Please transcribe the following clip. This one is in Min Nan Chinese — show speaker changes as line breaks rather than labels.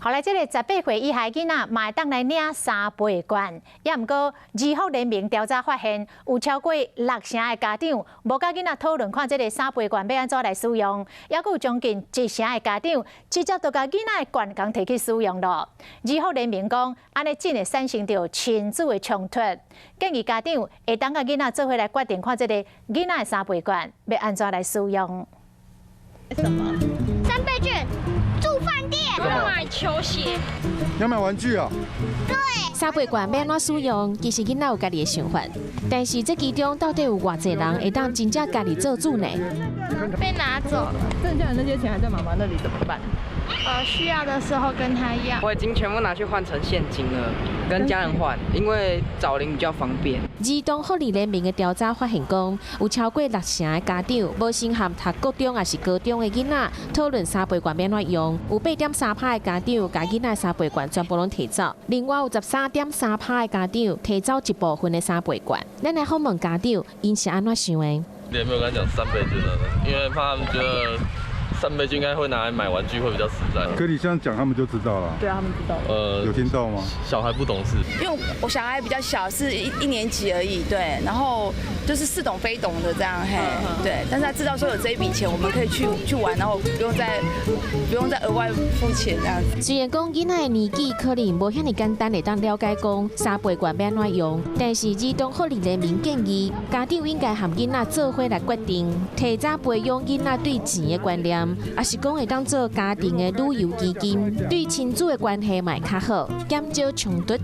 後來，這个18歲以下囡仔嘛會當來領三倍券，也毋過兒福聯盟調查發現，有超過六成的家長無佮囡仔討論看這个三倍券欲按怎來使用，抑閣有將近一成的家長直接就共囡仔的券共提去使用囉。兒福聯盟講，按呢真會產生著親子的衝突，建議家長會當佮囡仔做伙來決定看這个囡仔的三倍券欲按怎來使用。
什麼？
三倍券，住飯店，
要買球鞋，
要買玩具啊？
對。
三倍券欲按怎使用？其實囡仔有家己的想法，但是這其中到底有偌濟人會當真正家己做主呢？
被拿走了，
剩下的那些錢還在媽媽那裡怎麼辦？
需要的時候跟他要。
我已經全部拿去換成現金了，跟家人換，因為找零比較方便。
兒童福利聯盟的調查發現，講有超過六成的家長無先和讀國中抑是高中的囡仔討論三倍券欲按怎用，有8.3趴的家長共囡仔三倍券全部攏提走，另外有13.3趴的家長提走一部分的三倍券。咱來訪問家長，𪜶是按怎想的？
你有沒有跟他講三倍券的？因為怕他們覺得三倍券應該會拿來買玩具，會比較實在。
可你這樣講，他們就知道了。
對啊，他們知道了。
有聽到嗎？
小孩不懂事。
因為我小孩比較小，是一年級而已，對，然後就是似懂非懂的這樣，嘿，對，但是他知道說有這一筆錢，我們可以去玩，然後不用再額外付錢這樣子。
雖然講囡仔的年紀可能無遐爾簡單會當了解講三倍券欲按怎用，但是兒童福利聯盟建議家長應該和囡仔做伙來決定，提早培養囡仔對錢的觀念，抑是講會當做家庭的旅遊基金，對親子的關係嘛會較好，減少衝突。